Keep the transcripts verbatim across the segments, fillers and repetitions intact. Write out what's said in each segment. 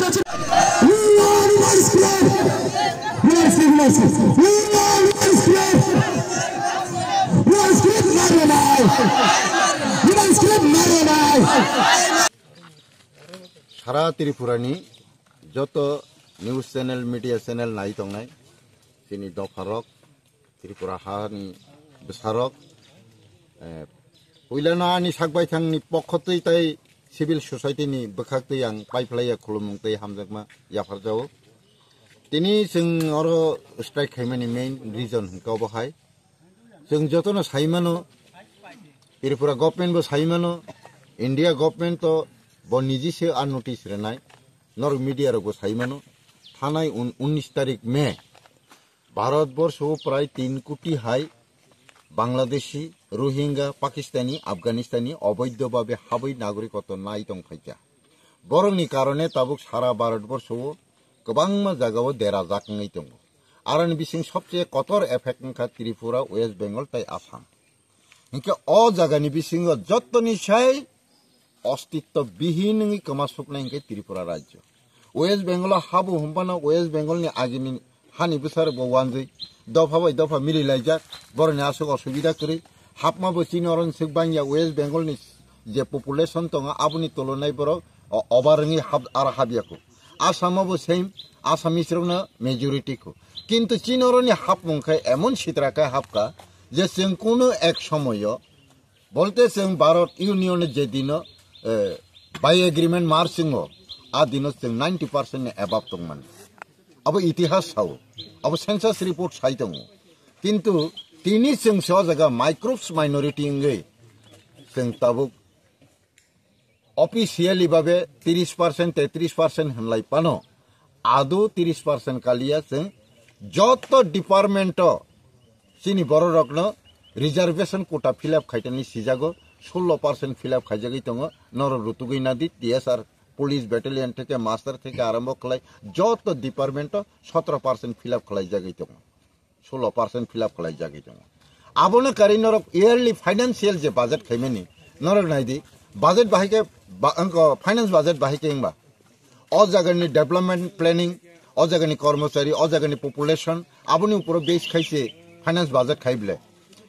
We want one script. One script, one script. We want one script. One script, not one eye. One script, not one eye. Sara Tripura ni joto news channel, media channel nai tongnai chini dopharok, Tripura hani bwsarok, eh, puilano ani sakbaithangni pokhotwi tei civil society ni bwkhaktwi ang paiphlaiya khulumung tei hamjakma yapharjao. Tini chwng oro strike khaimani main reason hwnkhe obo hai. Chwng jotono saimano, Tripura government bo saimano, India government to bo niji se unnotice renai, norok media rok bo saimano, thanai un-, unnish tarik May, Bharat borsho prai tin koti hai Bangladeshi, Rohingya, Pakistani, Afghanistani oboidho babe habwi nagorikotto nai tong phaikha. Borokni karone tabuk sara Bharat borsho kwbangma jagao derajak wngwi tongo. Aroni bising sobse kotor effect wngkha Tripura, West Bengal tei Assam. Hinkhe o jagani bisingo jottoni sai ostitto bihin wngwi kwma suknai hinkhe Tripura rajyo. West Bengal o habo hwnphano West Bengal ni agini hani bwsarok bo wanjwi dopha bai dopha mili laijak, boroni aswk osubida kwrwi. Hapma bo chini oro swk bangya West Bengal ni je population tongo aboni tulonai borok o-, over wngwi hap-, aro habya kho. Assam o bo same, Assamese rokno majority kho. Kintu chini oro ni hapmung khe emon sitra khe hapka je chwng kunu ek somoyo Bolte chwng Bharat Union je dino, eh, by agreement mar chwngo, a dino chwng ninety percent ni above tongmani. Abo itihas sao, abo census report sai tongo. Kintu tini chwng se o jaga microbes minority wngwi chwng tabuk officially babe tris percent, tetris percent hwnlai pano. Ado tris percent kaliya chwng joto department o chini bororokno reservation quota fill up khaitani sijago, sullo percent fill up khaijagwi tongo, norok rutugwi nadi T S R police battalion theke master theke arombo khlai joto department o sotro percent fill up khlaijagwi tongo, sullo percent fill up khlaijagwi tongo. Abono karwi norok yearly financial je budget khaimani norok naidi, budget bahai khe ba-, wngkha finance budget bahai khe wngba o jagani development planning, o jagani kormochari, o jagani population, aboni uporo base khaise finance budget khai bile.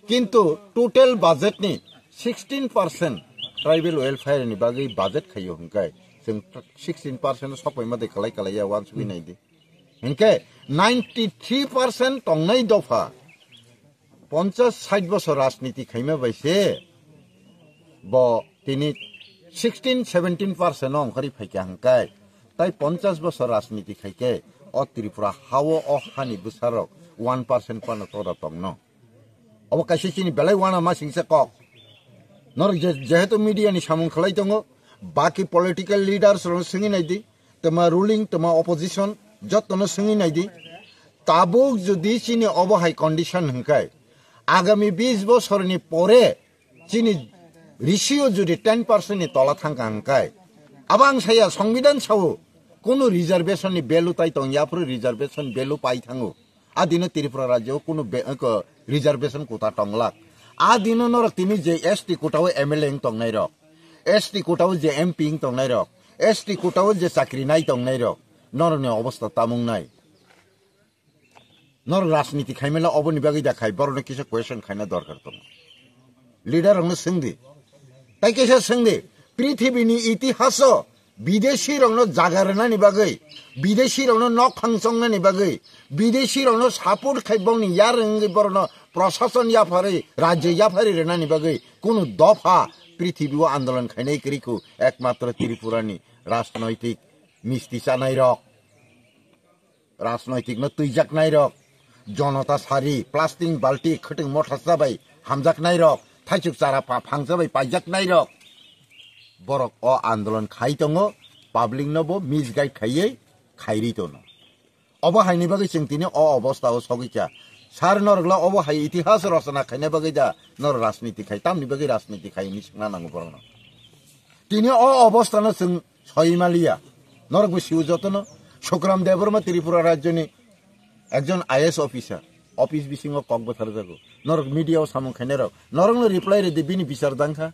Kintu total budget ni sixteen percent tribal welfare ni bagwi budget khaio hwnkhai chwng sixteen percent sokpai ma de kalai kalai ya wansugwi nai di. Hwnkhe ninety three percent tongnai dopha ponchas sait bosor rajniti khaima bai se bo tini sixteen seventeen percent no ongkhorwi phaikha hwnkhe, tai ponchas bosor rajniti khaikhe o Tripura hao o hani bwsarok one percent phano tora tongno. Obo kaisa chini belai wana masingsa kok. Norok je, jehetu media ni samung khlai tongo, baki political leaders rok swngwi nai di, tama ruling, tama opposition, jotono swngwi nai di. Tabuk jodi chini obo hai condition hwnkhe, agami bis bosorni pore chini ratio jodi ten percent ni tola thangkha hwnkhe, abo ang saya, Songbidan sao, kunu reservation ni value tai tong yaphuru reservation value pai thango. A dino Tripura rajyo kunu be-, ko, reservation quota tonglak. A dino norok tini je S T quota o M L A wng tongnai rok, S T quota o je M P wng tongnai rok, S T quota o je chakri nai tongnai rok, norok ni obostha tamung nai. Norok rajniti khaimela oboni bagwi da khai, borokno kisa question khaina dorkar tongo. Leader rokno swngdi. Tai kisa swngdi. Prithibini itihaso bideshi rokno jaga rwnani bagwi, bideshi rokno nok phangchongnani bagwi, bideshi rokno support khai bongni yar wngwi borokno prosason yapharwi, rajyo yapharwi rwnani bagwi kunu dopha prithibi o andolon khainai kwrwi khu ekmatro Tripura ni rajnoitik misti chanai rok. Rajnoitik no twijaknai rok, jonota sari, plastic balti, khwtwng mothasa bai hamjaknai rok, thaichuk chara pa-, phangsa bai paijaknai rok, borok o andolon khai tongo, public no bo misguide khaiwi khairi tono. Obo haini bagwi chwng tini o obostha o sogwi kha. Sir, norok la obo hai itihas rochona khaina bagwi da norok rajniti khai, tamni bagwi rajniti khai hinwi swngna nango borokno. Tini o obostha no chwng soi maliya. Norok bo sio jotono. Sukram Debbarma Tripura rajyoni ekjon I A S officer, office bisingo kok bwtharjago. Norok media o samung khainai rok, norokno reply rwdi, bini bichar dangkha,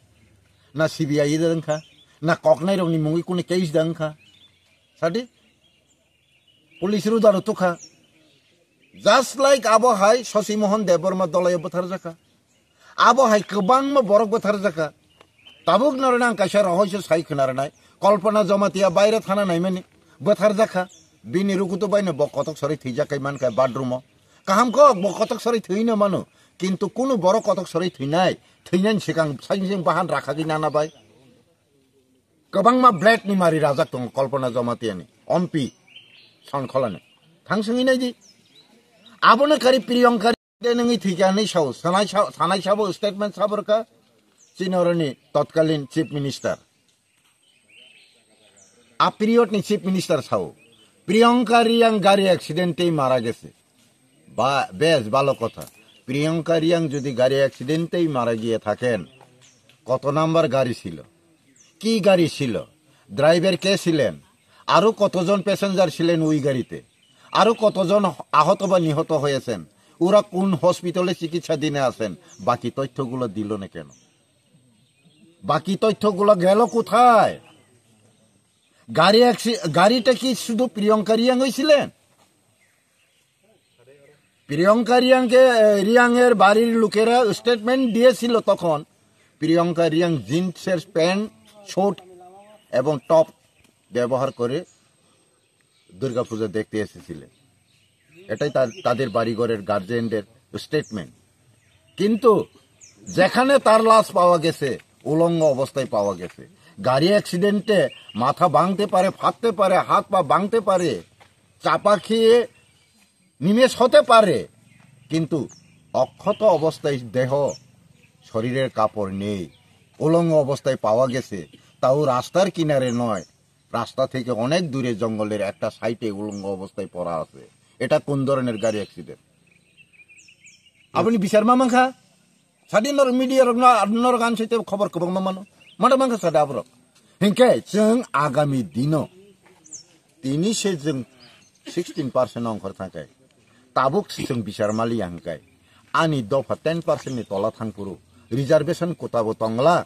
na C B I dangkha, na koknai rokni mungwi kunu case dangkha. Sadi, Police rudaro tukha. Just like abo hai Shashi Mohan Debbarma dolayo bwtharjakha. Abo hai kwbangma borok bwtharjakha. Tabuk norno ang kaisa rohoiso sai khna rwnai. Kalpana Jamatia baire thana naimani bwtharjakha. Bini rukutu baino bo kotok sori thwijak kai mankha bathroom o. Kaham kok bo kotok sori thwino mano. Kintu kunu borok kotok sori thwinai, thwinani sikang saising bahan rakha gwi nana bai. Kwbangma blade ni mari rajak tongo Kalpana Jamatia ni, ompi Sankhola ni. Thang swngwi nai di. Abono kari Priyanka de nungwi thwikha hinwi sao, sanai sa-, sanai sabo statement saborkha chini oroni totkalin Chief Minister. A period ni Chief Minister sao, Priyanka Riang gari accident tei mara gese. Ba, বেশ ভালো কথা। প্রিয়ঙ্কা রিয়াং যদি গাড়ি অ্যাক্সিডেন্টেই মারা গিয়ে থাকেন, কত নাম্বার গাড়ি ছিল, কি গাড়ি ছিল, ড্রাইভার কে ছিলেন, আরো কতজন প্যাসেঞ্জার ছিলেন ওই গাড়িতে, আরো কতজন আহত বা নিহত হয়েছেন, ওরা কোন হসপিটালে চিকিৎসাধীনে আছেন, বাকি তথ্যগুলো দিল না কেন? বাকি তথ্যগুলো গেল কোথায়? গাড়ি অ্যাক্সি-, গাড়িটা কি শুধু প্রিয়ঙ্কা রিয়াং হয়েছিলেন? প্রিয়ঙ্কা রিয়াংকে, এ, রিয়াংয়ের বাড়ির লোকেরা স্টেটমেন্ট দিয়েছিল তখন, প্রিয়ঙ্কা রিয়াং জিন্সের প্যান্ট, শর্ট এবং টপ ব্যবহার করে দুর্গাপূজা দেখতে এসেছিলেন। এটাই তার, তাদের বাড়িঘরের গার্জিয়ানদের স্টেটমেন্ট। কিন্তু যেখানে তার লাশ পাওয়া গেছে, উলঙ্গ অবস্থায় পাওয়া গেছে। গাড়ি অ্যাক্সিডেন্টে মাথা ভাঙতে পারে, ফাটতে পারে, হাত পা ভাঙতে পারে, চাপা খেয়ে নিমেষ হতে পারে, কিন্তু অক্ষত অবস্থায় দেহ, শরীরের কাপড় নেই, উলঙ্গ অবস্থায় পাওয়া গেছে, তাও রাস্তার কিনারে নয়, রাস্তা থেকে অনেক দূরে জঙ্গলের একটা সাইডে উলঙ্গ অবস্থায় পড়া আছে। এটা কোন ধরনের গাড়ি অ্যাক্সিডেন্ট? আপনি বিচার মামাংখা? Sadi norok media rok no, norok ani site khobor kwbangma mano. Mada mankha sadi aborok. Hinkhe chwng agami dino tini se chwng sixteen percent ongkhor thangkhe, tabuk se chwng bichar maliya hinkhe, ani dopha ten percent ni tola thangphuru reservation quota bo tongla.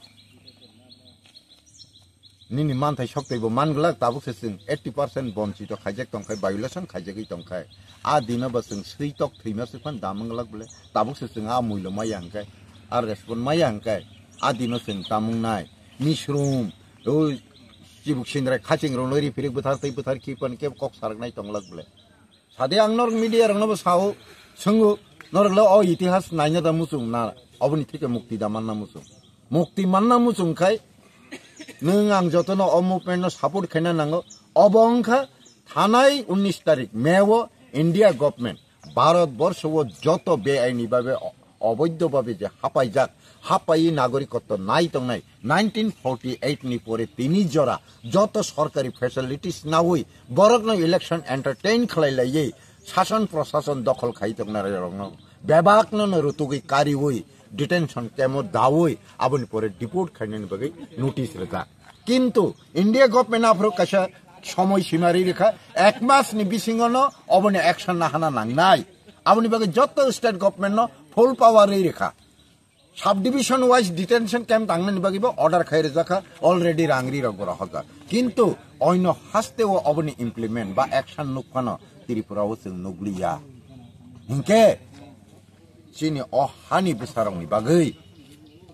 Nini manthai soktwi bo manglak, tabuk se chwng eighty percent bonchito khaijak tongkhai, violation khaijagwi tongkhai. A dino bo chwng switok thwima se phan da manglak bole, tabuk se chwng a muilo maya hwnkhe, a respond maya hwnkhe, a dino chwng tamung nai. Misrum, o chibuk sindrai khaching rokno ri phirik bwthar tei bwthar khi pan kebo kok saraknai tonglak bole. Sade ang norok media rokno bo sao, swngo, norok le o itihas naina da muchung na, oboni thike mukti da manna muchung. Mukti manna muchung khai, nwng ang jotono o movement no support khaina nango. Obo wngkha thanai unnish tarik May o India government Bharat borsho o joto beaini babe o-, oboidho babe je hapaijak, hapai nagorikotto nai tongnai nineteen forty eight ni pore tini jora joto sorkari facilities naui borokno election entertain khlai laiwi sason prosason dokhol khai tongnai rokno bebakno no rutugwi kariui detention camp o daui aboni pore deport khainani bagwi notice rwjak. Kintu India government aphuru kaisa somoi sima ri rikha, ek mas ni bisingo no oboni action nahana nangnai. Aboni bagwi joto state government no full power ri rikha. Subdivision wise detention camp tangnani bagwi bo order khai rwjakha, already rang ri rok rohorjak. Kintu oino haste o oboni implement ba action nukphano Tripura o chwng nukliya. Hinkhe chini o hani bwsarokni bagwi,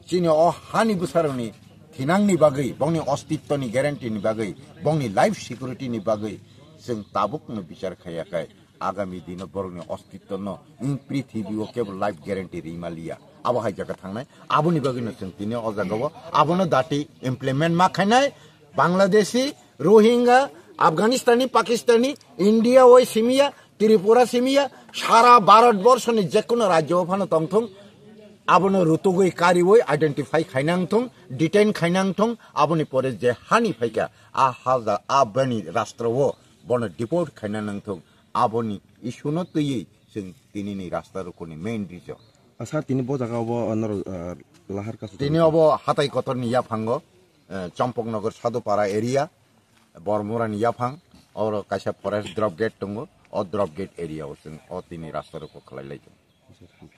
chini o hani bwsarokni thinangni bagwi, bongni ostitwoni guarantee ni bagwi, bongni life security ni bagwi chwng tabukno bichar khaiya khai agami dino borokni ostitwno wng prithibi o kebo life guarantee rima liya. Abo hai jaga thangnai, aboni bagwino chwng tini o jaga o abono dati implement ma khainai. Bangladeshi, Rohingya, Afghanistani, Pakistani, India oi simiya, Tripura simiya, sara Bharat borso ni jekono rajyo o phano tongthung, abono rutugwi kariui identify khainang thung, detain khainang thung, aboni pore je hani phaikha, a haja, a bani rastro o bono deport khaina nang thung, aboni issue no twiwi chwng tini ni rasta rokoni main reason. Sir, tini bo jaga obo, uh, norok, uh, lahar kasu tini obo hatai kotor ni yaphango, eh, Champaknagar Sadhupara area, Bormura ni yaphang, oro kaisa forest drop gate tongo, o drop gate area o chwng o tini rasta rok khlai lai tongo.